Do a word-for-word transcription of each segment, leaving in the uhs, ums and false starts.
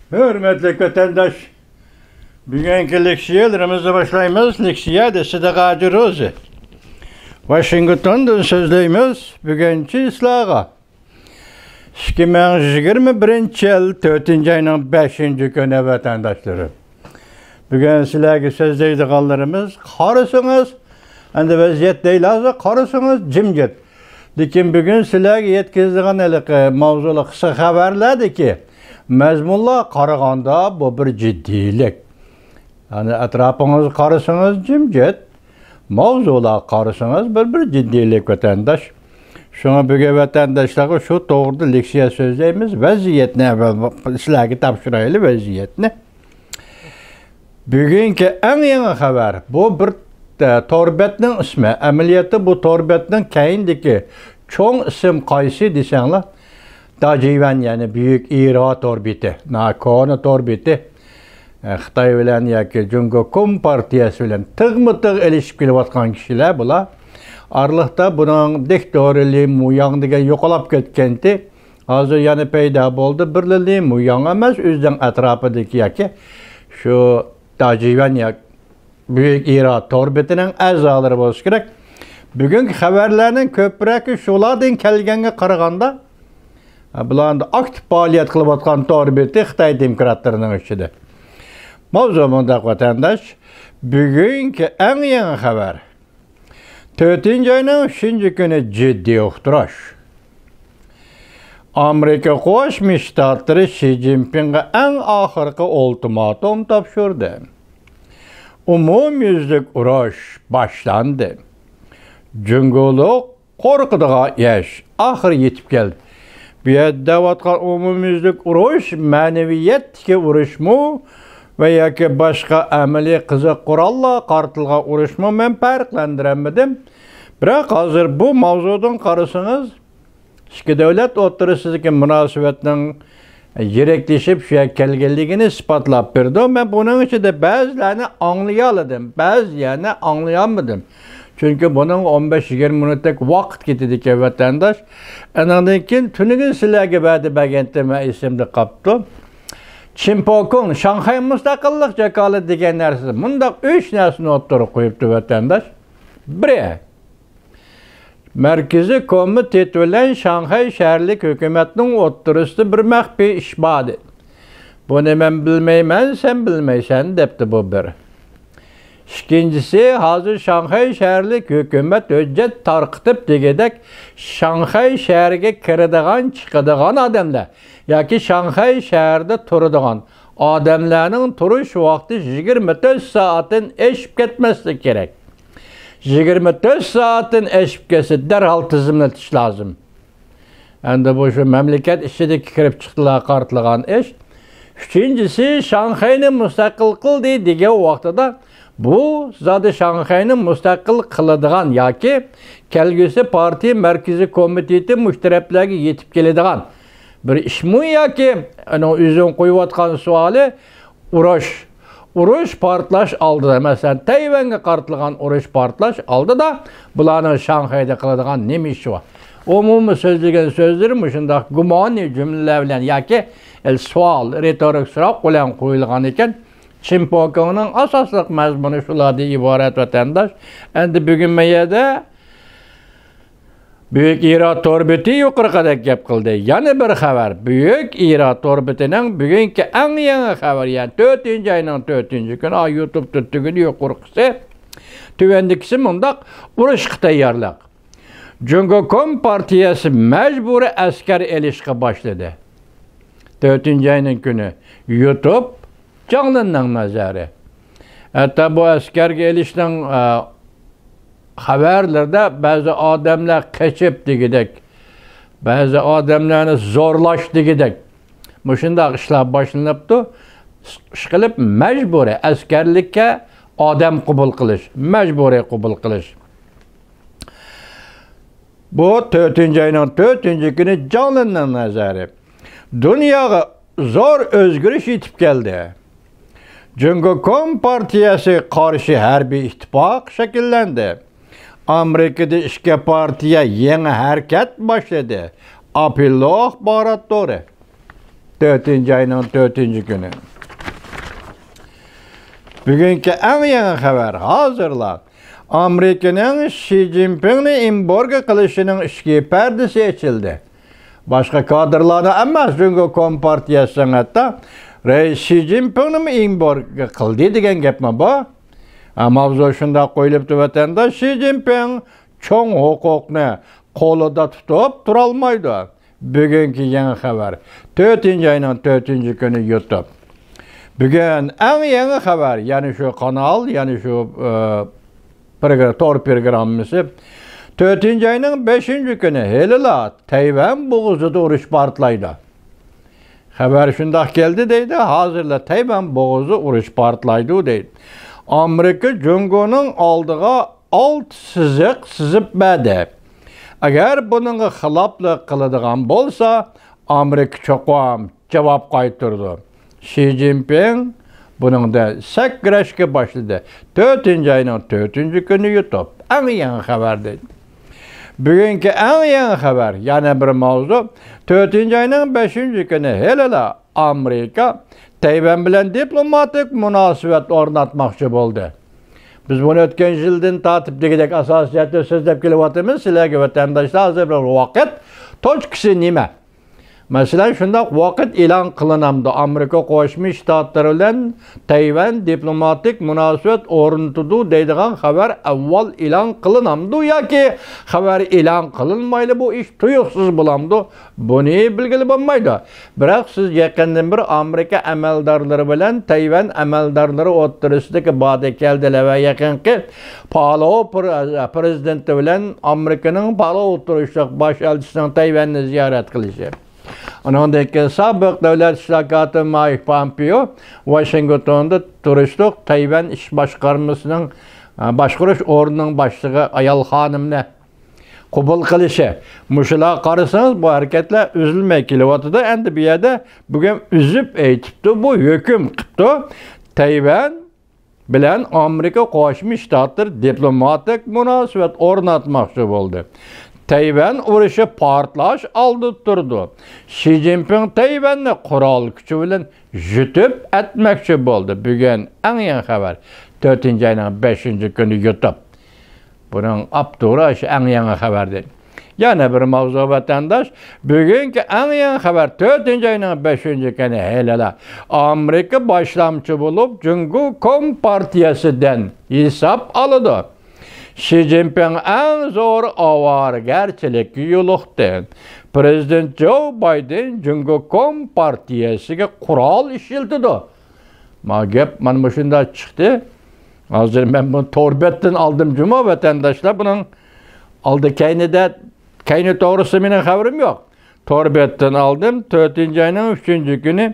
ھۆرمەتلىك ۋەتەنداش، بۈگۈنكى لېكسىيەلىرىمىزنى باشلايمىز. لېكسىيە دە سىدىق ھاجى روزى. ۋاشىنگتوندىن سۆزلەيمىز. بۈگۈن چىسلاغا. ئىككى مىڭ يىگىرمە بىرىنچى يىل تۆتىنچى ئاينىڭ بەشىنچى كۈنى، ۋەتەنداشلىرىم. بۈگۈن سىلەرگە سۆزلەيدىغانلىرىمىز، قارىسىڭىز، ئەمدى ۋەزىيەت دەيلازا، قارىسىڭىز جىمجىت. لېكىن بۈگۈن سىلەرگە يەتكۈزىدىغان ھېلىقى ماۋزۇلۇق قىسقا خەۋەرلەردىكى مەزمۇنلار قارىغاندا بۇ بىر جىددىيلىك. يەنى ئەتراپىڭىزغا قارىسىڭىز جىمجىت، ماۋزۇلارغا قارىسىڭىز بىر، بىر جىددىيلىك، ۋەتەنداش. شۇڭا بۈگۈن ۋەتەنداشلارغا شۇ توغرىدا لېكسىيە سۆزلەيمىز. ۋەزىيەتنى ئەۋۋەل سىلەرگە تاپشۇرايلى، ۋەزىيەتنى. بۈگۈنكى ئەڭ يېڭى خەۋەر، بۇ بىر، ئە، تور بەتنىڭ ئىسمى. ئەمەلىيەتتە بۇ تور بەتنىڭ كەينىدىكى چوڭ ئىسىم قايسى دېسەڭلار، داجيۈەن، يەنى بۈيۈك ئىرا تور بېتى. نا كونا تور بېتى. ئە، خىتاي بىلەن ياكى جۇڭگو كومپارتىيەسى بىلەن تىغمۇ تىغ ئېلىشىپ كېلىۋاتقان كىشىلەر بۇلار. ئارىلىقتا بۇنىڭ دىكتاتورى لى مۇياڭ دېگەن يوقالاپ كەتكەنتى. ھازىر يەنە پەيدا بولدى. بىرلا لى مۇياڭ ئەمەس، ئۆزىنىڭ ئەتراپىدىكى ياكى شۇ داجيۈەن ياكى بۈيۈك ئىرا تور بېتىنىڭ ئەزالىرى بولسا كېرەك. بۈگۈنكى خەۋەرلەرنىڭ كۆپرەكى شۇلاردىن كەلگەنگە قارىغاندا، بۇلار ئاكتىپ پائالىيەت قىلىۋاتقان تور بېتى خىتاي دېموكراتلىرىنىڭ ئىچىدە. ماۋزۇ مۇنداق، ۋەتەنداش. بۈگۈنكى ئەڭ يېڭى خەۋەر. تۆتىنچى ئاينىڭ ئۈچىنچى كۈنى جىددىي ئۇقتۇرۇش. ئامېرىكا قوشما شتاتلىرى شى جىنپىڭغا ئەڭ ئاخىرقى ئۇلتىماتوم تاپشۇردى. ئومۇميۈزلۈك ئۇرۇش باشلاندى. جۇڭگولۇق قورقىدىغان ئىش ئاخىرى يېتىپ كەلدى. بۇ يەردە دەۋاتقان ئومۇميۈزلۈك ئۇرۇش مەنىۋىيەتتىكى ئۇرۇشمۇ ۋە ياكى باشقا ئەمەلىي قىزىق قوراللار قارىتىلغان ئۇرۇشمۇ، مەن پەرقلەندۈرەلمىدىم. بىراق ھازىر بۇ ماۋزۇدىن قارىسىڭىز، ئىككى دۆلەت ئوتتۇرىسىدىكى مۇناسىۋەتنىڭ يىرىكلىشىپ شۇ يەرگە كەلگەنلىكىنى ئىسپاتلاپ بېرىدۇ. مەن بۇنىڭ ئىچىدە بەزىلەرنى ئاڭلىيالىدىم، بەزىلەرنى ئاڭلىيالمىدىم. چۈنكى بۇنىڭ ئون بەش يىگىرمە مىنۇتتەك ۋاقىت كېتىدىكەن، ۋەتەنداش. ئانىڭدىن كېيىن تۈنۈگۈن سىلەرگە ۋەدە بەرگەنتىم، مەن ئېسىمدە قاپتۇ. چىن پوكۇڭ، شاڭخەي مۇستەقىللىق جاكارلىدى دېگەن نەرسە، مۇنداق ئۈچ نەرسىنى ئوتتۇرىغا قويۇپتۇ، ۋەتەنداش. بىرى، مەركىزىي كومىتېت بىلەن شاڭخەي شەھەرلىك ھۆكۈمەتنىڭ ئوتتۇرىسىدا بىر مەخپىي ئىش بار ئىدى. بۇنى مەن بىلمەيمەن، سەن بىلمەيسەن، دەپتۇ بۇ بىر. ئىككىنچىسى، ھازىر شاڭخەي شەھەرلىك ھۆكۈمەت ھۆججەت تارقىتىپ دېگۈدەك، شاڭخەي شەھىرىگە كىرىدىغان، چىقىدىغان ئادەملەر ياكى شاڭخەي شەھىرىدە تۇرىدىغان ئادەملەرنىڭ تۇرۇش ۋاقتى يىگىرمە تۆت سائەتتىن ئېشىپ كەتمەسلىكى كېرەك. يىگىرمە تۆت سائەتتىن ئېشىپ كەتسە، دەرھال تىزىملىتىش لازىم. ئەمدى بۇ شۇ مەملىكەت ئىچىدىكى كىرىپ چىقىشلارغا قارىتىلغان ئىش. ئۈچىنچىسى، شاڭخەينى مۇستەقىل قىلدى دېگەن ۋاقتىدا، بۇ زادى شاڭخەينى مۇستەقىل قىلىدىغان ياكى كەلگۈسى پارتىيە مەركىزىي كومىتېتى مۇشۇ تەرەپلەرگە يېتىپ كېلىدىغان بىر ئىشمۇ ياكى ئۇنىڭ ئۆزىنىڭ قويۇۋاتقان سوئالى، ئۇرۇش. ئۇرۇش پارتلاش ئالدىدا، مەسىلەن، تەيۋەنگە قارىتىلغان ئۇرۇش پارتلاش ئالدىدا بۇلارنىڭ شاڭخەيدە قىلىدىغان نېمە ئىشى بار؟ ئومۇمىي سۆزلىگەن سۆزلىرى مۇشۇنداق گۇمانىي جۈملىلەر بىلەن ياكى سوئال، رېتورىك سوراق بىلەن قويۇلغان ئىكەن. چىن پوكىڭنىڭ ئاساسلىق مەزمۇنى شۇلاردىن ئىبارەت، ۋەتەنداش. ئەمدى بۈگۈن مەن يەردە بۈيۈك ئىرا تور بېتى يۇقىرىقىدەك گەپ قىلدى. يەنە بىر خەۋەر. بۈيۈك ئىرا تور بېتىنىڭ بۈگۈنكى ئەڭ يېڭى خەۋىرى، يەنى تۆتىنچى ئاينىڭ تۆتىنچى كۈنى، ئا، يۇتۇبتا تۈگىدى يۇقىرىقىسى. تۆۋەندىكىسى مۇنداق، ئۇرۇشقا تەييارلىق. جۇڭگو كومپارتىيەسى مەجبۇرىي ئەسكەر ئېلىشقا باشلىدى. تۆتىنچى ئاينىڭ كۈنى. يۇتۇب، جاڭلىننىڭ نەزەرى. ھەتتا بۇ ئەسكەرگە ئېلىشنىڭ، ئە، خەۋەرلىرىدە بەزى ئادەملەر قېچىپ دېگۈدەك، بەزى ئادەملەرنى زورلاش دېگۈدەك، مۇشۇنداق ئىشلار باشلىنىپتۇ. ئىشقىلىپ، مەجبۇرىي ئەسكەرلىككە ئادەم قوبۇل قىلىش، مەجبۇرىي قوبۇل قىلىش. بۇ تۆتىنچى ئاينىڭ تۆتىنچى كۈنى جاڭلىننىڭ نەزەرى. دۇنياغا زور ئۆزگىرىش يېتىپ كەلدى. جۇڭگو كومپارتىيەسىگە قارشى ھەربىي ئىتتىپاق شەكىللەندى. ئامېرىكىدا ئىككى پارتىيە يېڭى ھەرىكەت باشلىدى. ئاپېللو ئاخبارات تورى. تۆتىنچى ئاينىڭ تۆتىنچى كۈنى. بۈگۈنكى ئەڭ يېڭى خەۋەر، ھازىرلا ئامېرىكىنىڭ شى جىنپىڭنى ئېمبارگو قىلىشىنىڭ ئىچكى پەردىسى ئېچىلدى. باشقا كادىرلارنى ئەمەس، جۇڭگو كومپارتىيەسىنىڭ ھەتتا رەئىس شى جىنپىڭنىمۇ ئېمبارگو قىلدى دېگەن گەپمۇ بار. ھە، ماۋزۇ شۇنداق قويۇلۇپتۇ، ۋەتەنداش. شى جىنپىڭ چوڭ ھوقۇقنى قولىدا تۇتۇپ تۇرالمايدۇ. بۈگۈنكى يېڭى خەۋەر، تۆتىنچى ئاينىڭ تۆتىنچى كۈنى يۇتۇپ. بۈگۈن ئەڭ يېڭى خەۋەر، يەنى شۇ قانال، يەنى شۇ، ئە، پروگر-، تور پروگراممىسى. تۆتىنچى ئاينىڭ بەشىنچى كۈنى ھېلىلا تەيۋەن بوغۇزىدا ئۇرۇش پارتلايدۇ. خەۋەر شۇنداق كەلدى دەيدۇ، ھازىرلا تەيۋەن بوغۇزى ئۇرۇش پارتلايدۇ دەيدۇ. ئامېرىكا جۇڭگونىڭ ئالدىغا ئالتە سىزىق سىزىپ بەردى. ئەگەر بۇنىڭغا خىلاپلىق قىلىدىغان بولسا، ئامېرىكا چوقۇم جاۋاب قايتۇرىدۇ. شى جىنپىڭ بۇنىڭدا سەكرەشكە باشلىدى. تۆتىنچى ئاينىڭ تۆتىنچى كۈنى يۇتۇپ، ئەڭ يېڭى خەۋەر دەيدۇ. بۈگۈنكى ئەڭ يېڭى خەۋەر، يەنە بىر ماۋزۇ. تۆتىنچى ئاينىڭ بەشىنچى كۈنى ھېلىلا ئامېرىكا تەيۋەن بىلەن دىپلوماتىك مۇناسىۋەت ئورناتماقچى بولدى. بىز بۇنى ئۆتكەن يىلدىن تارتىپ دېگۈدەك ئاساسىي جەھەتتە سۆزلەپ كېلىۋاتىمىز. سىلەرگە ۋەتەنداشلار ھازىر بىر ۋاقىت توچكىسى نېمە؟ مەسىلەن، شۇنداق ۋاقىت ئېلان قىلىنامدۇ؟ ئامېرىكا قوشما شتاتلىرى بىلەن تەيۋەن دىپلوماتىك مۇناسىۋەت ئورنىتىدۇ دەيدىغان خەۋەر ئاۋۋال ئېلان قىلىنامدۇ ياكى خەۋەر ئېلان قىلىنمايلا بۇ ئىش تۇيۇقسىز بولامدۇ؟ بۇنى بىلگىلى بولمايدۇ. بىراق سىز يېقىندىن بېرى ئامېرىكا ئەمەلدارلىرى بىلەن تەيۋەن ئەمەلدارلىرى ئوتتۇرىسىدىكى باردا كەلدىلەر ۋە يېقىنقى پالو پر-، پرېزىدېنتى بىلەن ئامېرىكىنىڭ پالو تۇرۇشلۇق باش ئەلچىسىنىڭ تەيۋەننى زىيارەت قىلىشى. ئۇنىڭدىن كېيىن سابىق دۆلەت ئىشلار كاتىپى مايك پامپېئو ۋاشىنگتوندا تۇرۇشلۇق تەيۋەن ئىش باشقارمىسىنىڭ، باشقۇرۇش ئورنىنىڭ باشلىقى ئايال خانىمنى قوبۇل قىلىشى. مۇشۇلارغا قارىسىڭىز، بۇ ھەرىكەتلەر ئۈزۈلمەي كېلىۋاتىدۇ. ئەمدى بۇ يەردە بۈگۈن ئۈزۈپ ئېيتىپتۇ، بۇ ھۆكۈم قىپتۇ. تەيۋەن بىلەن ئامېرىكا قوشما شتاتلىرى دىپلوماتىك مۇناسىۋەت ئورناتماقچى بولدى. تەيۋەن ئۇرۇشى پارتلاش ئالدىدا تۇرىدۇ. شى جىنپىڭ تەيۋەننى قورال كۈچى بىلەن يۇتۇپ ئەتمەكچى بولدى. بۈگۈن ئەڭ يېڭى خەۋەر. تۆتىنچى ئاينىڭ بەشىنچى كۈنى يۇتۇپ. بۇنىڭ ئاپتورى شۇ ئەڭ يېڭى خەۋەردىن. يەنە بىر ماۋزۇ، ۋەتەنداش. بۈگۈنكى ئەڭ يېڭى خەۋەر، تۆتىنچى ئاينىڭ بەشىنچى كۈنى ھېلىلا ئامېرىكا باشلامچى بولۇپ، جۇڭگو كومپارتىيەسىدىن ھېساب ئالىدۇ. شى جىنپىڭ ئەڭ زور ئاۋارىگەرچىلىككە يولۇقتى. پرېزىدېنت جو بايدېن جۇڭگو كومپارتىيەسىگە قورال ئىشلىتىدۇ. ما گەپ مانا مۇشۇنداق چىقتى. ھازىر مەن بۇنى تور بەتتىن ئالدىم جۇمۇ، ۋەتەنداشلار. بۇنىڭ ئالدى كەينىدە، كەينى توغرىسىدا مېنىڭ خەۋىرىم يوق. تور بەتتىن ئالدىم. تۆتىنچى ئاينىڭ ئۈچىنچى كۈنى.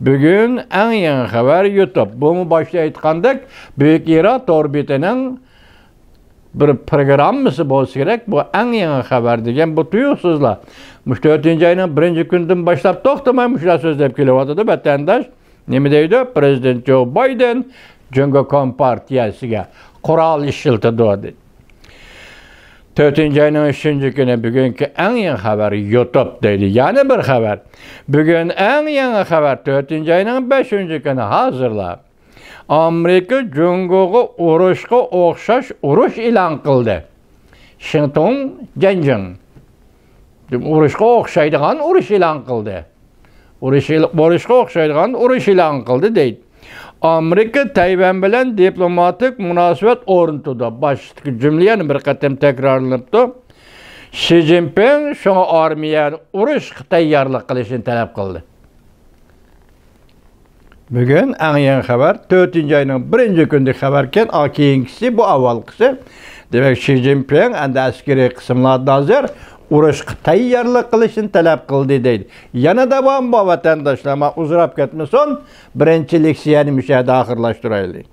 بۈگۈن ئەڭ يېڭى خەۋەر يۇتۇپ. بۇمۇ باشتا ئېيتقاندەك، بۈيۈك ئىرا تور بېتىنىڭ بىر پروگراممىسى بولسا كېرەك، بۇ ئەڭ يېڭى خەۋەر دېگەن بۇ تۇيۇقسىزلا. مۇشۇ تۆتىنچى ئاينىڭ بىرىنچى كۈنىدىن باشلاپ توختىماي مۇشۇنداق سۆزلەپ كېلىۋاتىدۇ، ۋەتەنداش. نېمە دەيدۇ؟ پرېزىدېنت جو بايدېن جۇڭگو كومپارتىيەسىگە قورال ئىشلىتىدۇ، دېدى. تۆتىنچى ئاينىڭ ئۈچىنچى كۈنى بۈگۈنكى ئەڭ يېڭى خەۋەر يۇتۇپ دەيدۇ. يەنە بىر خەۋەر. بۈگۈن ئەڭ يېڭى خەۋەر، تۆتىنچى ئاينىڭ بەشىنچى كۈنى ھازىرلا. ئامېرىكا جۇڭگوغا ئۇرۇشقا ئوخشاش ئۇرۇش ئېلان قىلدى. شىنتۇڭ جەنجىڭ. ئۇرۇشقا ئوخشايدىغان ئۇرۇش ئېلان قىلدى. ئۇرۇش ئېل-، ئۇرۇشقا ئوخشايدىغان ئۇرۇش ئېلان قىلدى دەيدۇ. ئامېرىكا تەيۋەن بىلەن دىپلوماتىك مۇناسىۋەت ئورنىتىدۇ. باشتىكى جۈملە يەنە بىر قېتىم تەكرارلىنىپتۇ. شى جىنپىڭ شۇڭا ئارمىيە ئۇرۇشقا تەييارلىق قىلىشنى تەلەپ قىلدى. بۈگۈن ئەڭ يېڭى خەۋەر، تۆتىنچى ئاينىڭ بىرىنچى كۈنىدىكى خەۋەركەن، ئا، كېيىنكىسى، بۇ ئاۋۋالقىسى. دېمەك، شى جىنپىڭ ئەمدى ئەسكىرىي قىسىملاردىن ھازىر ئۇرۇشقا تەييارلىق قىلىشنى تەلەپ قىلدى دەيدۇ. يەنە داۋامى بار، ۋەتەنداشلار، ما ئۇزىراپ كەتمىسۇن، بىرىنچى لېكسىيەنى مۇشۇ يەردە ئاخىرلاشتۇرايلى.